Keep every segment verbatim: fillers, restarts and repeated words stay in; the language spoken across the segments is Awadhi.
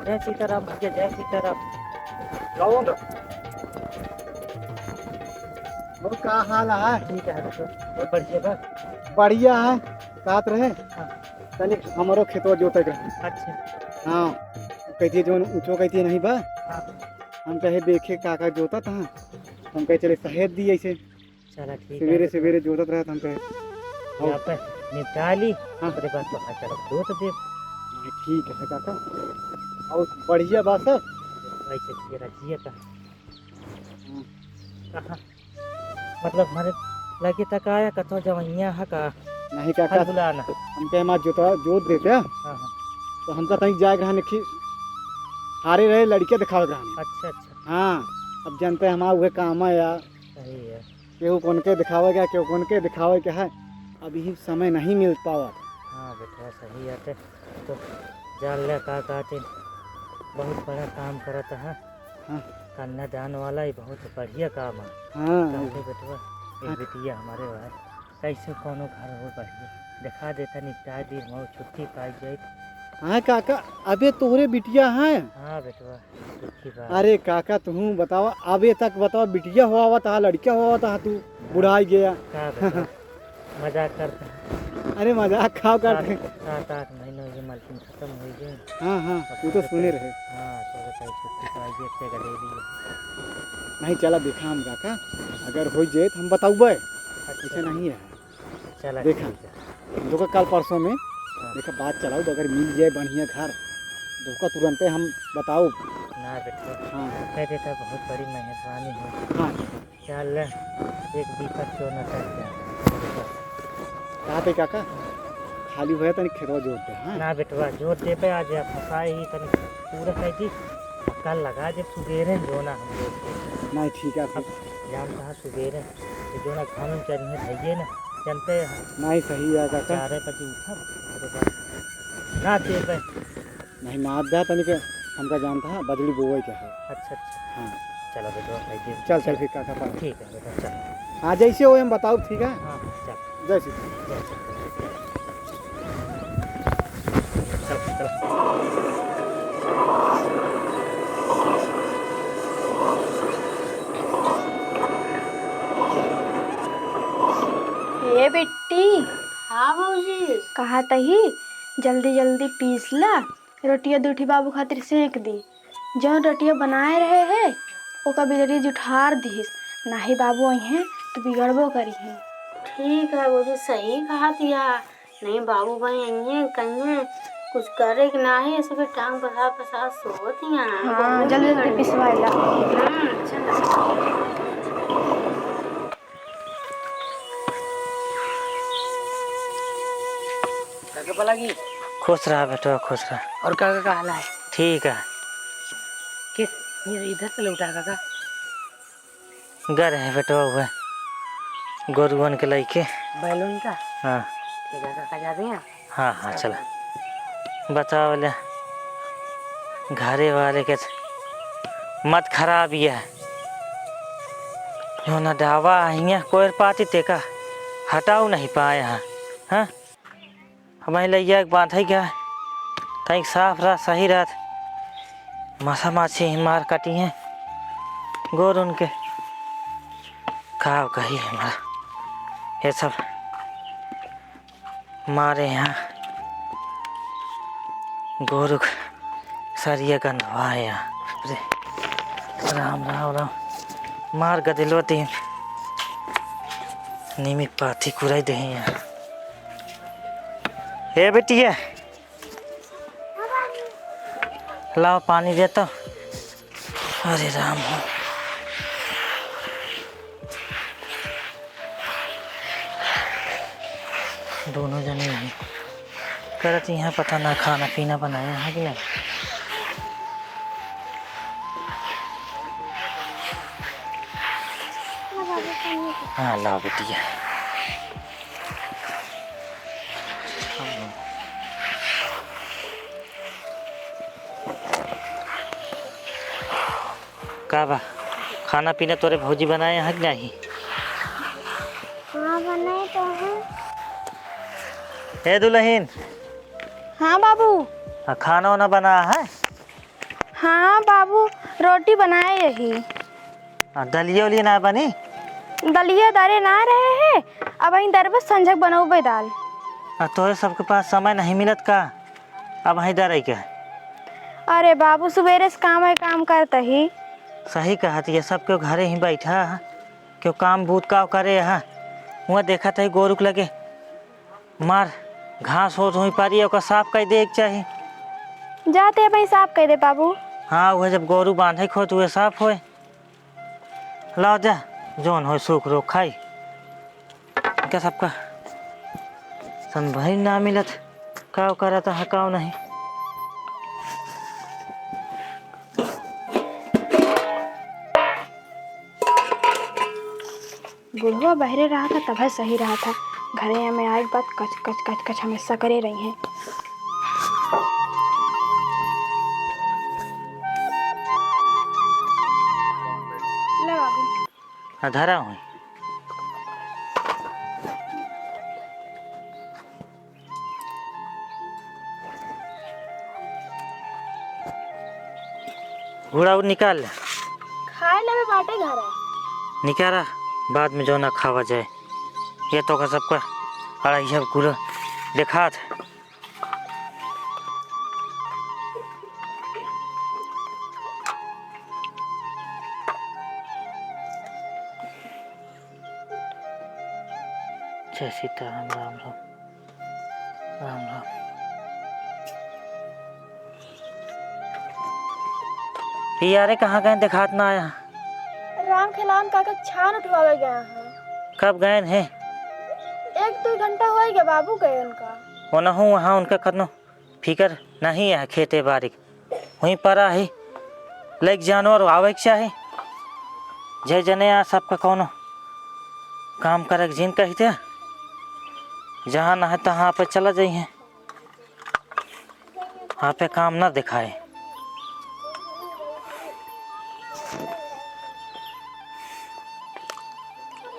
जय सीताराम भैया, जय सीताराम। कौन? और का हाल है? ठीक है, तो बहुत बढ़िया बा। बढ़िया है, साथ रहे। हाँ। तनिक हमरो खेतवा जोते के रहे। अच्छा। हाँ, कहती है, जौन ऊँचो कहती है, नहीं बा। हाँ। हम कहे, देखे काका जोता था, हम कहे, चले सहेज दी ऐसे। चला, ठीक है, सवेरे, तो सवेरे जोतत रहत हम कहे। या पे निपटा ली, हाँ। ओकरे बाद तो हाँ, चलो, जोत दे। हाँ, ठीक है काका। और बढ़िया बा सब? वैसे तेरा जिया का। हाँ। कहाँ? मतलब, हमारे लगे तक आया, कतो जवैया है का? नहीं काका, फल बुलाना। हम कहे, हमार जोतवा, जोत देते हैं। हाँ, हाँ। तो हमका तनिक जाए के रहा, निखी हारे रहे, लड़के दिखावे के रहा। अच्छा, अच्छा। हाँ, अब जानते हैं, हमारा उहे काम है यार। सही है। केहू कौन के दिखावे के, केहू कौन के दिखावे के है, अब यही समय नहीं मिल पावा। हाँ बेटवा, सही है। ते तो जान ले का कहते, बहुत बड़ा काम करत है। हाँ। कन्यादान वाला, ये बहुत बढ़िया काम है। हाँ। कहते बेटवा, एक हाँ। बिटिया हमारे भाई, कैसे कोनो घर हो बढ़िया, दिखा देता, निपटा दी, हम छुट्टी पाई जाए। हाँ काका, अबे तोहरे बिटिया है? हाँ बेटवा। अरे काका, तुहूँ बतावा, अबे तक बतावा, बिटिया होआवत हा, लड़किया होआवत हा, तू बुढ़ाई गया। का बतावा? मजाक करत है। अरे मजाक खाओ करत है। सात, सात आठ महीना हो गए, मालकिन खत्म हो गए। हाँ, हाँ, अब वो तो सुने रहे। हाँ, तो बताइए, छुट्टी तो आइए, इतने का दे दिए। नहीं, चला देखा हम काका, अगर हो जाए तो हम बताऊबे। अच्छा। ऐसे नहीं है। चला, देखा, ठीक है। देखो कल परसों में, हाँ। देखो बात चलाओ, तो अगर मिल जाए बढ़िया घर, तो ओका तुरंते हम बताओ। ना बेटा, हाँ। कह देता, बहुत बड़ी मेहरबानी हो। हाँ। चल, एक बीघा क्यों ना कर दे। कहा थे काका, खाली होया तनी खेतवा जोत दे, हाँ? ना बेटवा, जोत देबे, आज फंसाए ही तनी पूरा कर दी, कल लगा दे सुबेरे जोना हम लोग के। नहीं, ठीक है, अब फिर। जान कहाँ सुबेरे, ये जोना घाम में चढ़िए धइए ना, जानते हैं। नहीं, सही है काका। चार बजे उठब, ओकरे बाद ना देबे। नहीं, ना दा तनिक, हमका जानता है, बजड़ी बोवे के है। अच्छा, अच्छा। हाँ। चलो बेटवा, भाई देव। चल, चल, फिर काका पास। ठीक है बेटा, चल। हाँ, जैसे हो हम बताओ, ठीक है? हाँ, हाँ, चल। जय श्री राम। जय श्री राम। चल, चल। ए बिट्टी। हाँ भौजी। कहा तही, जल्दी जल्दी पीस ला, रोटिया दूठी बाबू खातिर सेंक दी। जौन रोटिया बनाए रहे है, ओका बिलरी जुठार दिहिस। नाही बाबू अइहें, तो बिगड़बो करिहें। ठीक है भौजी, सही कहत या। नहीं बाबू भाई अइहें, कहिहें, कुछ करे के नाही, ऐसे भी टांग पसार पसार सोत या। हाँ, जल्दी जल्दी पिसवाए ला। हम्म, चल। काका पलागी। खुश रहा बेटवा, खुश रहा। और काका का हाल है? ठीक है। किस, ये इधर से लौटा काका? घर है बेटवा, हुए गोरुअन के लइके। बैलून का? हाँ। ठीक है काका, जा रहे हैं। हाँ, हाँ, चला। बताओ ले, घरे वाले के मत खराब ये है। यो ना डावा हियाँ कोयर पाती तेका हटाऊ नहीं पाए हैं, हाँ? अब वहीं लइया के बांधे क्या? तई साफ रह, सही रहत। मासा माछी ही मार काटी हैं गोर उनके। का कही हमारा ये सब। मारे यहाँ गोरु सरिया गंधवा है यहाँ। रे, राम, राम, राम। मार गदिलवा तीन। नीमी पाथी कुराई दे यहाँ। ए बेटिया, लाओ पानी दे तो। अरे राम हो। दोनों जने यही करत यहाँ, पता ना खाना पीना बनाया है कि नहीं। हाँ, लाओ बिटिया। का बा, खाना पीना तोरे भौजी बनाए हैं कि नहीं? हाँ, बनाए तो हैं। ए दुल्हन। हाँ बाबू। हाँ, खाना वाना बना है? हाँ बाबू, रोटी बनाए यही। आ, दलिया उलिया ना बनी? दलिया दरे ना रहे है, अबहीं दरबे संझक बनउबे दाल। आ, तोहरे सबके पास समय नहीं मिलत का? अबहीं दरे के। अरे बाबू, सुबेरे से काम है, काम करत ही। सही कहत, ये सब केहू घरे ही बैठा है, केहू काम बूत का करे है। हुआँ देखत ही गोरू के लगे मार घास होत हुई पारी, ओका साफ कइ देइ के चाही। जाते भाई साफ कइ दे बाबू। हाँ, उहे जब गोरू बांधे के होत उहे साफ होए। लाओ जा, जौन होए सूख रोक खाई। इनका सबका संभई ना मिलत, काव करत है काव नहीं। बुढ़वा बहरे रहा था तब सही रहा था, घरे में आए के बाद कच कच कच कच हमेशा करे रही हैं। ला बाबू। हाँ, धरा हुई। गुड़ा उड़ निकाल ले। खाए लेवे बाटे घरा। निकाला, बाद में जो ना खावा जाए। ये तो का सबका अड़ाई है पूरा देखात। जय सीताराम, राम राम। राम राम। पियारे कहाँ गए, देखात ना आया। राम खेलावन काका छान उठवावे गया है। कब गए हैं? एक दो घंटा हो गया बाबू गए उनका। ओनहु वहाँ उनका कतनो फिकर नहीं है, खेते बारी हुई परा ही। लइक जानवर आवे के चाही। जे जने आ सबका कौनो काम करे के जिन कहिते, जहाँ ना है तहाँ पे चला जाइए। यहाँ पे काम ना दिखाए।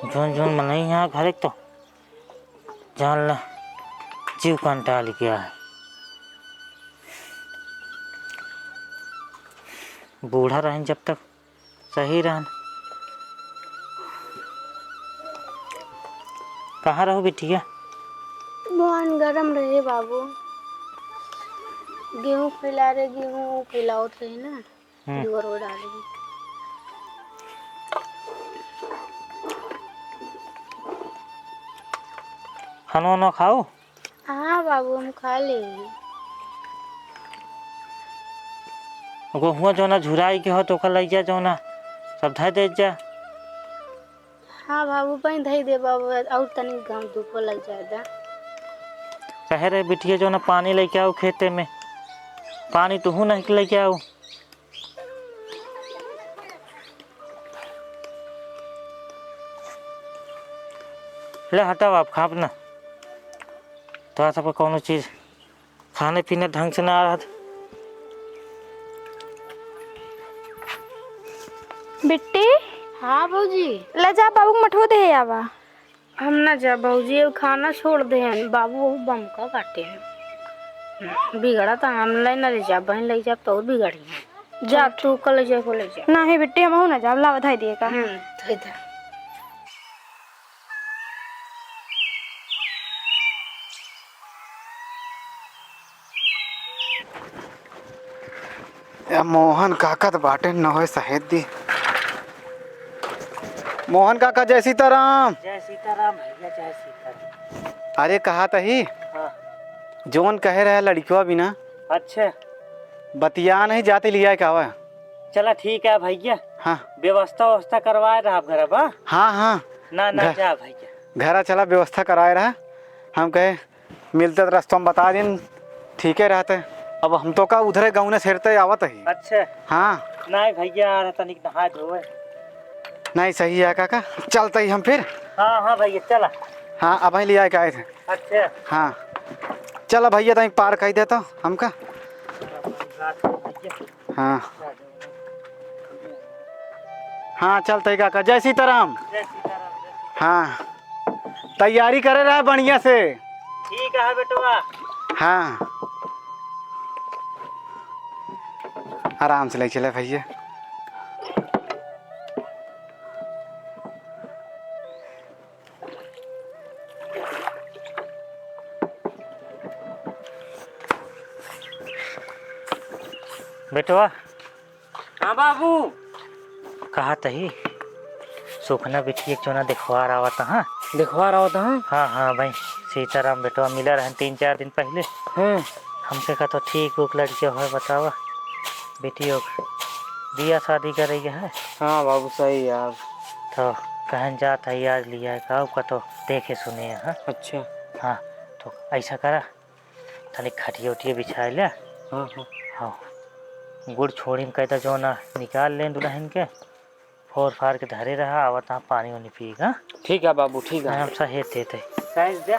जोन जोन मनई यहाँ घरे तो जान ला, जीव कंटाल गया है। बूढ़ा रहन जब तक सही रहन। कहाँ रहो बिटिया? भगवान गरम रहे बाबू, गेहूँ फैला रहे, गेहूँ फैलावत रहे ना। हम्म। जुअर वो डालेगी। खाना वाना खाओ? हाँ बाबू, हम खा लेंगे। ओको हुआ जौना झुराई के हो तो ओका लइ जा, जौना सब धइ दे जा। हाँ बाबू, पानी धइ दे बाबू, और तनी गाँव धूप लग जाए दा। कहे रहे बिटिया जौना पानी लेके आओ खेते में, पानी तुहू नहीं लेके आओ। ले हटाओ आप, खाब ना। तोरा सबके कौनो चीज खाने पीने ढंग से ना रहत। बिट्टी। हाँ भौजी। ले जा बाबू के मठो दे आवा। हम ना जा भौजी, अब खाना छोड़ दे हैं। बाबू बहुत बमका बाटे हैं। बिगड़ा तो हम ले ना ले जा, बहन ले जा तो और बिगड़ी हैं। जा चल। तू कल ले जा, को ले जा। नहीं बिट्टी, हम ना जाब, लावा धई दिए का। हम्म, धई दे। या मोहन काका त बाटे न होए सहेद दी। मोहन काका, जय सीताराम। जय सीताराम भैया, जय सीताराम। अरे, कहा तही, हाँ। जौन कहे रहे लड़िकवा बिना, अच्छा। बतिया नहीं जाते लिया के आवा। चला ठीक है भैया। हाँ। व्यवस्था व्यवस्था करवाए रहा आप घर बा? हाँ, हाँ। ना, ना, घर, जा भैया। घरा चला व्यवस्था कराए रहा। हम कहे मिलते तो रस्तों में बता दिन, ठीके रहते। अब हम तो का उधरे गाँव ने सेरते आवत ही। अच्छा। हाँ। नहीं भैया, आ रहा तनिक नहाए धोए। नहीं, सही है काका, चलते ही हम फिर। हाँ, हाँ भैया, चला। हाँ, अब ही ले आए के आए थे। अच्छा। हाँ, चला भैया, तनिक पार कही देता हमका। हाँ। हाँ, चलते ही काका, जय सीताराम। जय सीताराम, जय सीताराम। हाँ, तैयारी करे रहा बढ़िया से। ठीक है बेटवा। हाँ। आराम से ले चले भैया। बेटवा। हाँ बाबू। कहा तही, सुखना बिटिया के जोना देखवार आवत, हाँ? देखवार आवत, हाँ? हाँ, हाँ भाई, सीताराम बेटवा मिला रहन तीन चार दिन पहिले। हाँ। हमसे कहा तो ठीक उक लड़के होए, बतावा, बिटियो के बियाह शादी करे के है। हाँ बाबू, सही है। अब तो कहन जात है, आज लिया है का, का तो देखे सुने है, हाँ? अच्छा। हाँ, तो ऐसा करा, तनी खटिया उटिया बिछाए ले। हाँ, हाँ। हाँ। गुड़ छोड़ी में कहता जो ना निकाल लें दुल्हन के, फोर फार के धरे रहा, आवत हाँ पानी उनी पी, हाँ? ठीक है बाबू, ठीक है। हम सहेज देते। सहेज दे,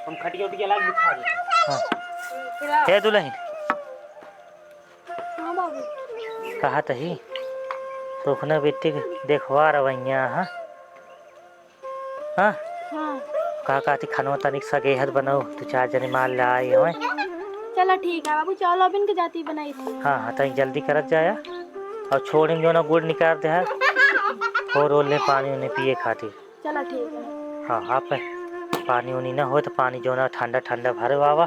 हम खटिया उटिया लाग बिछा देते। हाँ। हे दुल्हन। हाँ बाबू। कहा तही, सुखना बेटी के देखवार अवैया, हाँ? हाँ? हाँ। का कहती, खानवा तनिक सगेहत बनाओ, दू चार जने माल ले आए हवे। चला ठीक है बाबू, चावल बिन के जाती बनाई थी। हाँ, हाँ, तनिक जल्दी करत जाया। और छोड़ी में जो ना गुड़ निकाल दे है, और ओले पानी उन्हें पिए खातिर। चला ठीक है। हाँ, आप पानी उनी ना हो तो पानी जो ना ठंडा ठंडा भरे बाबा।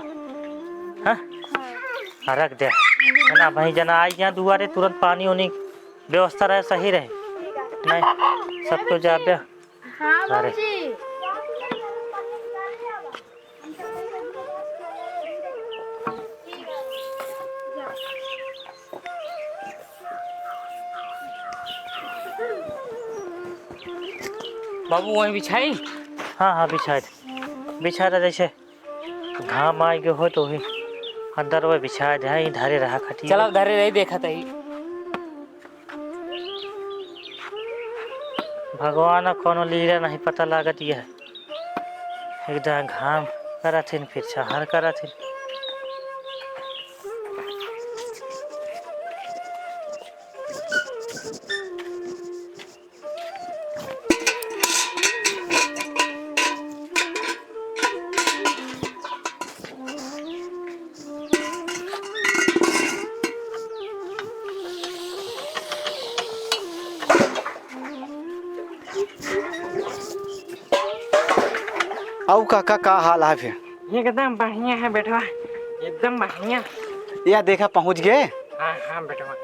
हाँ? हाँ। हाँ, रख दे। है ना, वहीं जना आई यहाँ दुआरे, तुरंत पानी उनी व्यवस्था रहे, सही रहे। ठीक है। नहीं, सबको जाबे। हाँ अरे। बाबूजी। बाबू, वहीं बिछाई? हाँ, हाँ, बिछाए दे। बिछा दे, जैसे घाम आए के हो तो वही अंदर वही बिछाए दे। हाँ, यहीं धरे रहा खटिया। चला, धरे रही, देखत ही। भगवान, कौनो लीला नहीं पता लागत यह। एकदम घाम करत हिन, फिर छहर करत हिन। अउ काका, का हाल है फिर? एकदम बढ़िया है बेटवा, एकदम बढ़िया। या देखा, पहुँच गए। हाँ, हाँ बेटवा।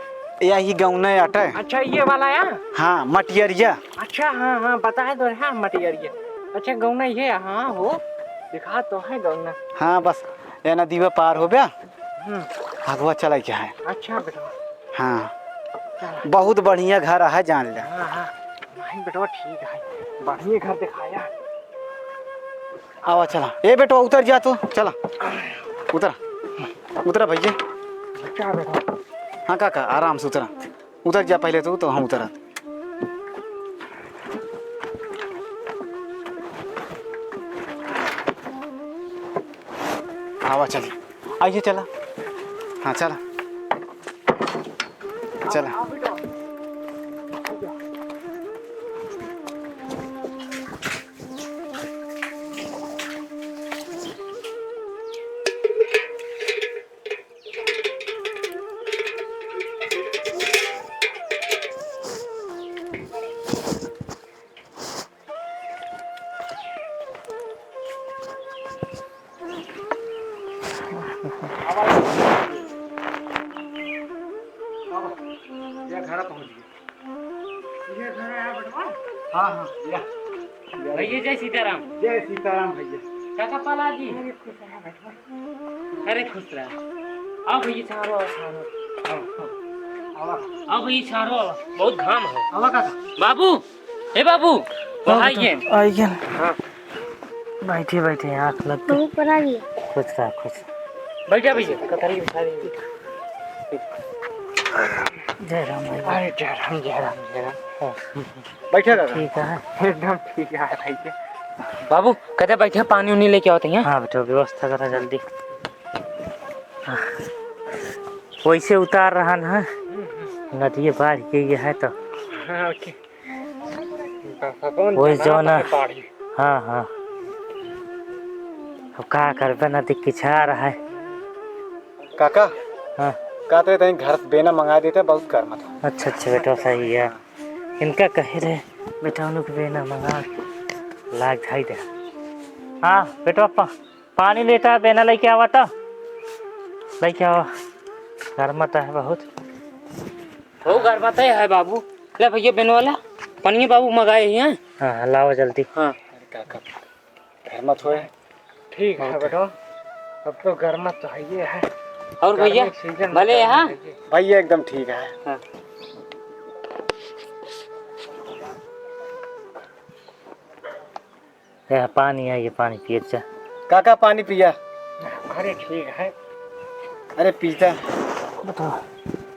या ही गौना अटे। अच्छा, ये वाला या? हाँ, मटियरिया। अच्छा, हाँ, हाँ, बताए तो है मटियरिया। अच्छा, गौना ये, हाँ हो, दिखा तो है गौना। हाँ, बस, ये नदीवा पार हो गया। हम्म। अगवा चला क्या है? अच्छा बेटवा। हाँ। चला। बहुत बढ़िया घर है, जान ले। हाँ, हाँ। नहीं बेटवा, ठीक है, बढ़िया घर दिखाया। आवा, चला। ए बेटवा, उतर जा तू, चला। उतरा, उतरा भैया। क्या बेटवा? हाँ काका, आराम से उतरा। उतर जा पहले तू, तो हम उतरा। आवा, चल। आइए, चला। हाँ, चला। चला। ये घर पहुंच गए। ये घर है बेटवा? हाँ, हाँ, या। भैया, जय सीताराम। जय सीताराम भैया। काका पाला जी। अरे, खुश रहा बेटवा। अरे, खुश रहा। आओ भैया, छारो, आओ, छारो। आओ, आओ। आओ भैया, छारो, आओ। बहुत घाम है। आवा काका। बाबू, हे बाबू, आओ वहाँ बेटा, आइए। आइए। हाँ। बैठे, बैठे, आँख लग गई। बहुत बड़ा ये। खुश रहा, खुश रहा। बैठा भैया। कथरी बिछा दीजिए। जय राम भैया। अरे, जय राम, जय राम, जय राम। हाँ। बैठा दादा। ठीक है। एकदम ठीक है भाई के। बाबू, कदे बैठे, पानी उनी लेके आओ तो यहाँ। हाँ बेटा, व्यवस्था करा जल्दी। हाँ। वैसे उतार रहा ना, नदिये बाढ़ के ये है तो। हाँ, ओके। वही जो ना। हाँ, हाँ। अब का करबे, नदी किछा रहा है। काका। हाँ। कहते तनी घर बेना मंगा देते, बहुत गर्म था। अच्छा, अच्छा बेटा, सही है। इनका कहे रहे बेटा, उन्हों के बेना मंगा लाग धाई दे। हाँ बेटा, पा-, पानी लेता है, बेना लेके आवा तो लेके आवा। गर्मत है बहुत। हो गर्मत है, है बाबू। ले भैया, बेनवा ला, पनिया बाबू मंगाए हैं। हाँ, हाँ, लाओ जल्दी। हाँ। गर्मत होए। ठीक है बेटा, अब तो गर्मत तो है ही है। और भैया, गर्मी सीजन भले बता यहाँ? रहे हैं। भैया एकदम ठीक है। हाँ। यह पानी है, ये पानी पिए चा। काका, पानी पिया। अरे ठीक है। अरे पीता। बताओ।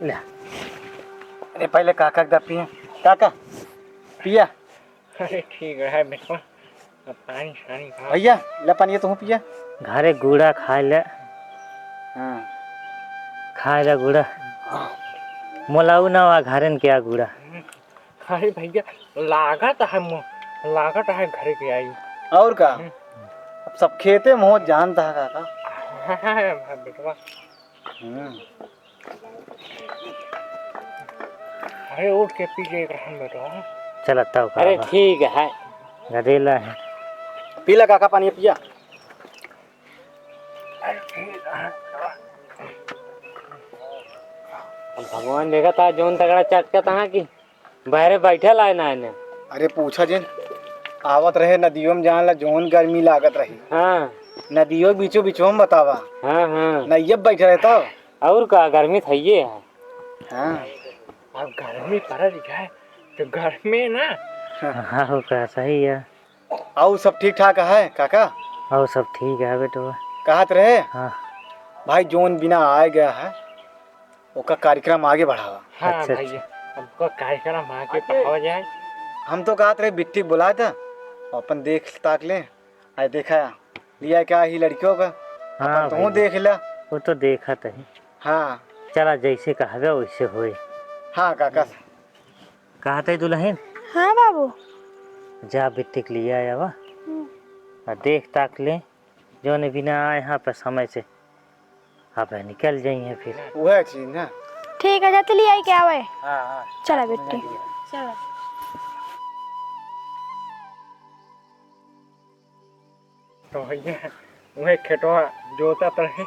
ले। अरे पहले काका के दा पिए। काका, पिया। अरे ठीक है बेटवा, अब पानी सानी खा। भैया, ले पानी तू पिया। घरे गुड़ा खाए ले। हाँ। खाए ले गुड़ा। मोलाऊ ना हुआ घरन के आ गुड़ा। हम्म। अरे भैया, लागत है मो-, लागत है घरे के आई। और का? हम्म। अब सब खेते में हो, जानता है काका। हाँ, हाँ, हाँ, बेटवा। हम्म। अरे उठ के पी ले एक रहन बेटवा। चला तब का अरे बा। ठीक है। गदेला है। पी ले काका पानी पिया। अरे ठीक है। अब भगवान देखा था, जौन तगड़ा चटका था कि बाहरे बैठल आए ना एने। अरे पूछा जिन, आवत रहे नदियों में जान ला, जौन गर्मी लागत रही। हाँ। नदियों के बीचों बीचों में बतावा। हाँ, हाँ। नैया बैठे रहे तो। और का, गर्मी थइये है। हाँ। अब गर्मी पड़ल है, तो गर्मी ना। हाँ, हो का, सही है। और सब ठीक ठाक है काका? और सब ठीक है बेटवा। कहत रहे? हाँ। भाई जौन बिना आए गया है, ओका कार्यक्रम आगे बढ़ावा। हाँ अच्छा, भैया, अच्छा। हमको कार्यक्रम आगे बढ़ावा जाए। हम तो कहत रहे बिट्टी बुलाए था, अपन देख ताक ले, आए देखा, लिया क्या ही लड़कियों का, हाँ अपन तू भैया। देख ला। वो तो देखत है। हाँ। चला जैसे कहबे वैसे होए। हाँ काका। कहत है दुल्हन? हाँ बाबू। जा बिट्टी के लिया आवा। हम्म। आ देख ताक ले, जौने बिना आए हैं पे समय से, अब निकल जाइए फिर। वह चीज ना। ठीक है, जाते ले आई क्या आवे? हाँ, हाँ। चला बिट्टी। चला। तो भैया, वह खेतवा जोतत रहे,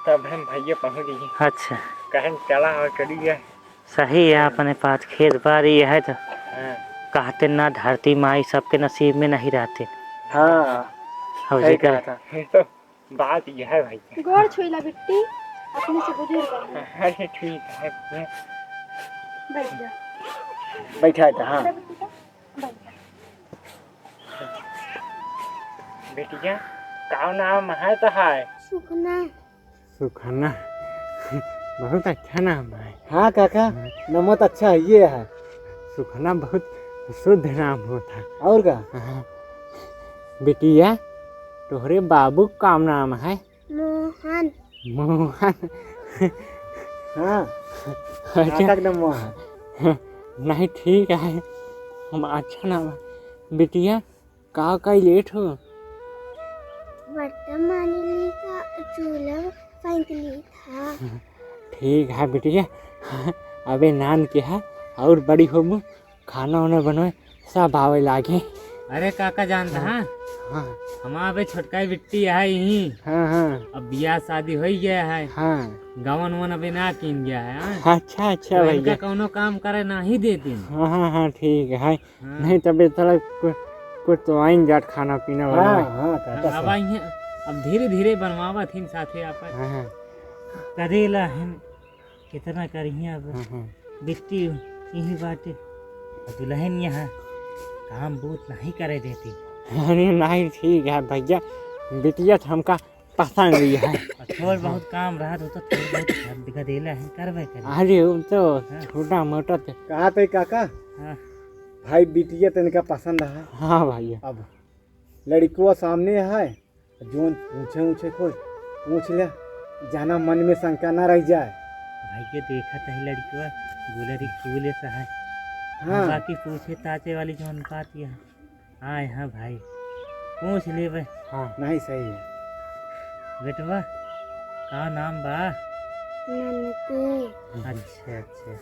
तब हम भैया पहुँच गए। अच्छा। कहें चला और चली गए। सही है, अपने पास खेत बारी है तो हाँ। कहते ना धरती माई सबके नसीब में नहीं रहते। हाँ, अब सही जेकर कहा था। तो बात यह है भैया। गोड़ छुईला बिट्टी, अपने से बुजुर्ग है। अरे ठीक है भैया। बैठ जा। बैठा है तो, हाँ। अरे बिट्टी का, बैठ जा। बिटिया, का नाम है तोहार? सुखना। सुखना, बहुत अच्छा नाम है। हाँ काका, हाँ। नाम तो अच्छा है, ये है। सुखना बहुत शुद्ध नाम होता है। और का? हाँ। बिटिया, तोहरे बाबू का नाम है? मोहन। मोहन। हाँ। अच्छा। नाटक न मोहन। नहीं, ठीक है, हम अच्छा नाम है। बिटिया, का का लेट हो? बर्तन मांज ली था, चूल्हा फेंक ली था। ठीक है बिटिया, अबे नान के है और बड़ी होबू, खाना उना बनवे सब आवे लागे। अरे काका जानता हाँ। है? हाँ। हमार अबे छोटका बिट्टी है यहीं। हाँ, हाँ। अब बियाह शादी हो गया है। हाँ। गवन वन अबे ना कीन गया है, हाँ? अच्छा, अच्छा तो इनका भैया। कौनो काम करे ना ही देती। हाँ, हाँ, हाँ, ठीक है। हाँ। नहीं तबे साला कु-, कुछ तो आइन जाट खाना पीना वाला हाँ, है। हाँ, काका हाँ, अब सही। आई हैं, अब धीरे धीरे बनवावत हिन साथे आपन। हाँ, हाँ। करेला हिन, कितना करिहे अब। हाँ, हाँ। बिट्टी यही बाटे। दुल्हन यहाँ काम बूत नहीं करे देती। अरे नहीं, ठीक है भैया, बिटिया तो हमका पसंद ही है। और थोड़ बहुत काम रहा तो, तो थोड़ बहुत गदेला है, करबे करे। अरे वो तो हाँ। छोटा मोटा तो। कहा थे काका? हाँ। भाई बिटिया तो इनका पसंद है। हाँ भैया। अब लड़कुआ सामने है, जौन पूछे ऊछे कोई पूछ ले, जाना मन में शंका ना रह जाए। भाई के देखा तही लड़कुआ गुलरी फूल ऐसा है। हाँ। बाकी पूछे ताचे वाली जौन बात यह है। आए हाँ भाई, पूछ लेबे। हाँ, नहीं सही है। बेटवा, का नाम बा? ननके। अच्छा, अच्छा।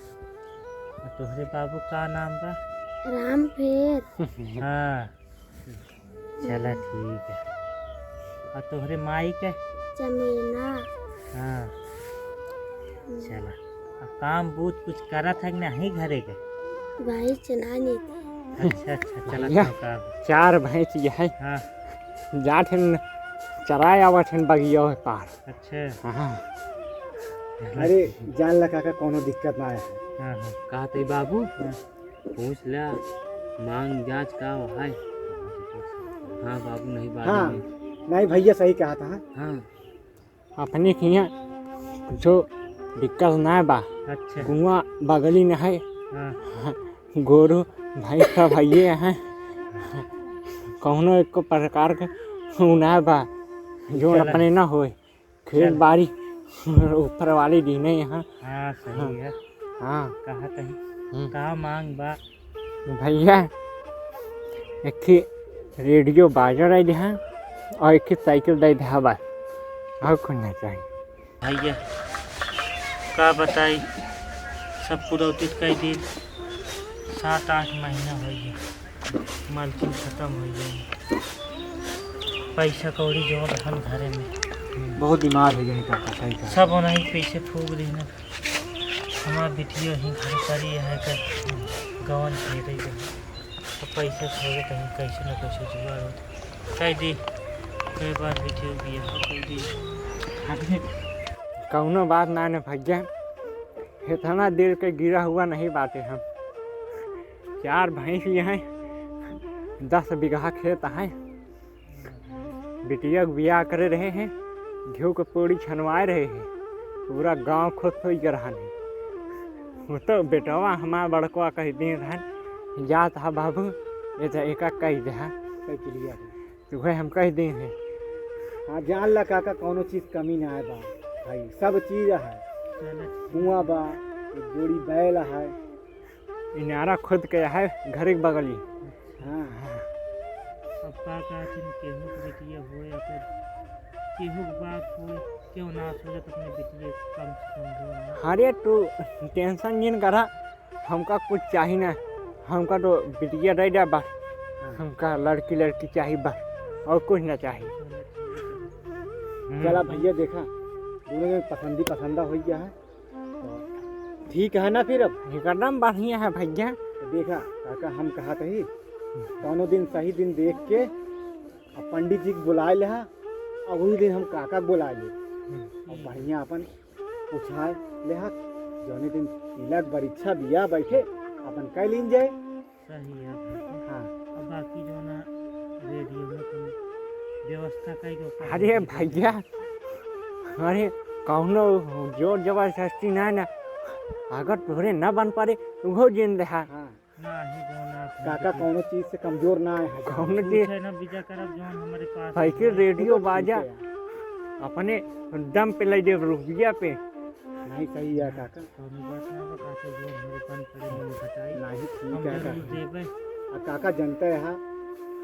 और तोहरे बाबू का नाम बा? रामफेर। हाँ। चला, ठीक है। और तोहरे माई के? चमेना। हाँ। हम्म। चला। अब काम बूत कुछ करत है कि नहीं घरे के? भाई चला नहीं थे। अच्छा, अच्छा, चला, भैया, तो का? चार भैंस ये है। हाँ। जात हन चराए आवत हन बगिया है पार। अच्छा। हाँ। अरे, जान ला काका, कौनो दिक्कत ना है। हाँ, हाँ। कहा थे बाबू? हाँ। पूछ ला, मांग जांच का है? हाँ बाबू, नहीं बाबू, हाँ, नहीं। नहीं भैया, सही कहा था। हाँ। अपने के यहाँ कुछो दिक्कत ना बा। अच्छा। कुआं बगली न है। हाँ। गोरू भैंस सब हइये हैं। कौनो एको प्रकार के उ ना बा, जो चला। अपने ना होए। खेत चल। बाड़ी ऊपर वाली दीने यहाँ। हाँ, सही हाँ। है। हाँ। कहा कहीं हम्म। का मांग बा? भैया, एक ठे रेडियो बाजा रह दे और एक ठे साइकिल दे दे बस, और कुछ ना चाहिए। भैया, का बताई, सब पुरौती कई दिन, सात आठ महीना हो गया। मालकिन खतम होइ गई। पैसा कौड़ी जौन रहन घरे में। बहुत बीमार होइ गए काका, सही कहा। सब ओनही पैसे फूक देहन। हमार बिटिया ही घर पर ही है कर गवन दे दे गई। तो पैसे खोजे कहीं कैसे न कैसे जुगाड़ होत। कह दी, कई बार बिटिया बियाह कह दी। कौनो बात ना ने भैया, इतना दिल के गिरा हुआ नहीं बाटे हम। चार भैंस ये हैं, दस बीघा खेत है। बिटिया के बियाह करे रहे हैं, घिउ के पूड़ी छनवाए रहे हैं, पूरा गांव खुश होइ के रहन है। वो तो बेटवा हमार बड़कवा कह दे रहन, "जात हा बाबू, ये तो एका कह दे हा।" कह के लिया है। तो वह हम कह दे हैं। हाँ, जान ला काका, कौनो चीज कमी ना है बा भाई, सब चीज है। चलो। कुआं बा, एक जोड़ी बैल है। इनारा खुद के है, घर के बगली। हाँ, हाँ। अब का कहथिन, केहू के बिटिया होए या फिर केहू के बाप होए, क्यों ना सोचत अपने बिटिया के कम से कम हो ना। अरे तू tension जिन करा, हमका कुछ चाही ना, हमका तो बिटिया दे दे बस, हाँ। हमका लड़की लड़की चाही बस, और कुछ ना चाही। चलो, ठीक है। हम्म। चला भैया, देखा दोनों जन पसंदी पसंदा हो गया है, तो ठीक है ना फिर। अब एकदम बढ़िया है भैया। तो देखा काका, हम कहा तही कौनो दिन सही दिन देख के अब पंडित जी के बुलाए लेहा, और वही दिन हम काका के बुलाए ले। हम्म। और बढ़िया अपन पूछाए लेहा, जौने दिन तिलक बरीक्षा बियाह बैठे अपन कह लीन जाए। सही है। हाँ। अब बाकी जो ना रेडियो में तुम व्यवस्था कई के ओकर अरे दे दे। भैया, अरे कौनो जोर जबरदस्ती ना ना, अगर तोहरे ना बन पारे तो वो जिन लेहा। हाँ। नाही, जौन आप काका, कौनो चीज से कमजोर ना है। कौनो चीज कुछ है ना, बीजा करब जौन हमारे पास साइकिल, है। रेडियो, वो तो ठीक बाजा, है। अपने दम पे ले देब, रुपया पे। नहीं, सही है काका। कौनो बात ना बा, काका, जौन हमारे पास पड़े, नहीं बताई। नहीं, ठीक हम है जरूर काका। देबे। आ काका, जानते हैं,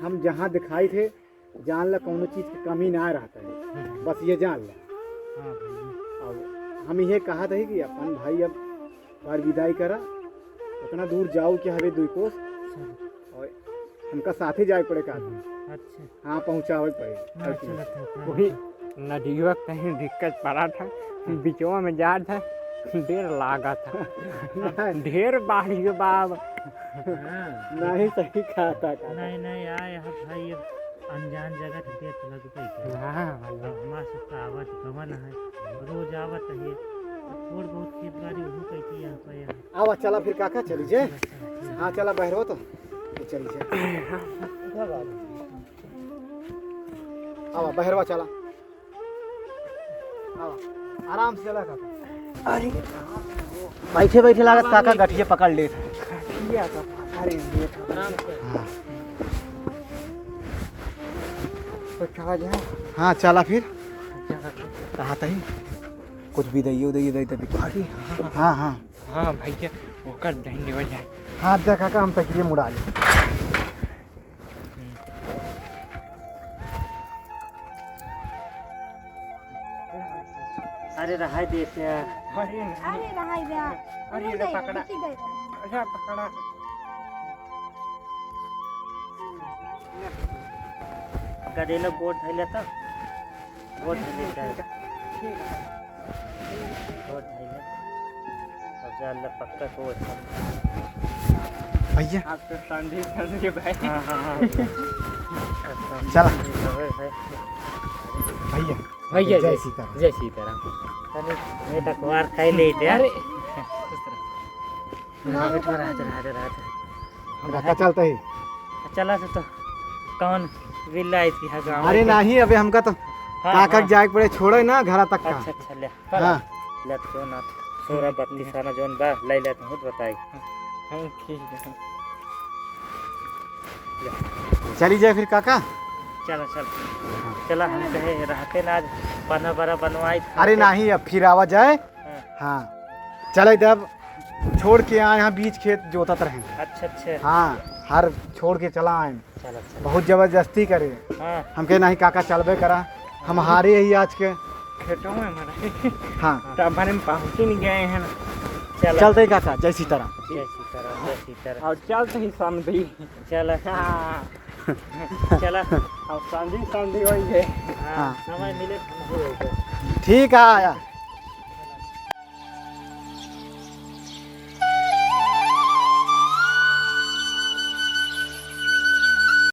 हम जहाँ दिखाई थे, जान ला कौनो चीज के कमी ना रहता है, हम्म। बस ये जान ला। हाँ भैया। और हम ये कहा था कि अपन भाई अब बार विदाई करा, उतना दूर जाओ के हवे दुई कोस, अच्छा। और हमका साथे जाए पड़े का। अच्छा। हाँ, पहुँचावे पड़े। हाँ, चलत है, चलत वही है। नदिया कहीं दिक्कत पड़ा था, बिचवा में जा था, देर लागा था। ढेर बाढ़ के बाब। हाँ। नहीं, सही कहा था, काका। नहीं, नहीं, आए हैं भाई, अब अनजान जगह तो देर तो लगबे करे। हाँ, भाई। अब हमार सबका आवत गवन है, रोज आवत है, अब थोड़ बहुत खेत बाड़ी वहू कैसे यहाँ पे है। आवा, चला फिर काका, चली जे। चला, चला, चला। हाँ, चला बहरो तो, तो चली जे। आवा, बहरवा चला। आवा, आराम से चला काका। अरे, बैठे बैठे लागत काका गठिया पकड़ लेत है। गठिया का पकड़े लेत है। आराम से। हाँ। तो चला जाए। हाँ, चला फिर। चला। कहा तही? कुछ भी दइयो, दइयो, दइयो, दइयो। अरे, हाँ। हाँ, हाँ। हाँ भैया, ओकर दही लेवल जाए। हाँ, जा काका, हम तकिए मुड़ा ले। अरे रहाई देते हैं। अरे नहीं। अरे रहा है बे। अरे नहीं ले जाइए, पकड़ा। रुक जाइए। अच्छा पकड़ा। गदेलो गोड़ धइले त। गोड़ धइले जाए। ठीक है। गोड़ धइले। अब जा अल्लाह पक्का गोड़। भैया। आप तो समझी, समझी भाई। हाँ, हाँ, हाँ। चला। भैया। भैया, जय जय, सीताराम। जय सीताराम। तनी मेटा कुआर खाई ले दे। अरे। हाँ, बैठो, रहा, रहा, रहा, रहा। हम काका चलते ही। चला से तो कौन बिल्ला आई थी, हाँ, गाँव अरे में। नहीं, अबे हमका तो हाँ, काका हाँ। के जाए के पड़े, छोड़े ना घरा तक का। अच्छा, अच्छा, ले। हाँ। ले तो ना, सोरा बत्तीस आना जौन बा, ले ले, तुम बताई। हाँ, ठीक है। चली जाए फिर काका। चला, चल। चला, हम कहे रहते ना आज पन्ना बड़ा बनवाई। अरे नहीं, अब फिर आवा जाए। हाँ। हाँ। चले तब छोड़ के आए, यहाँ बीच खेत जोतत रहे। अच्छा, अच्छा। हाँ, हर छोड़ के चला आए। चला, चला। बहुत जबरदस्ती करे। हाँ। हमके नहीं काका चलबे करा, हम हारे ही आज के। खेतों में हमारे। हाँ। तो हमारे में पहुँच ही नहीं गए हैं ना। चला। चलते ही काका, जय सीताराम। जय सीताराम, जय सीताराम। और चलते ही समझी। चला। हाँ। चला। अब समझी, समझी वही है। हाँ, हाँ। समय मिले, हम हो जाए। ठीक है, आया।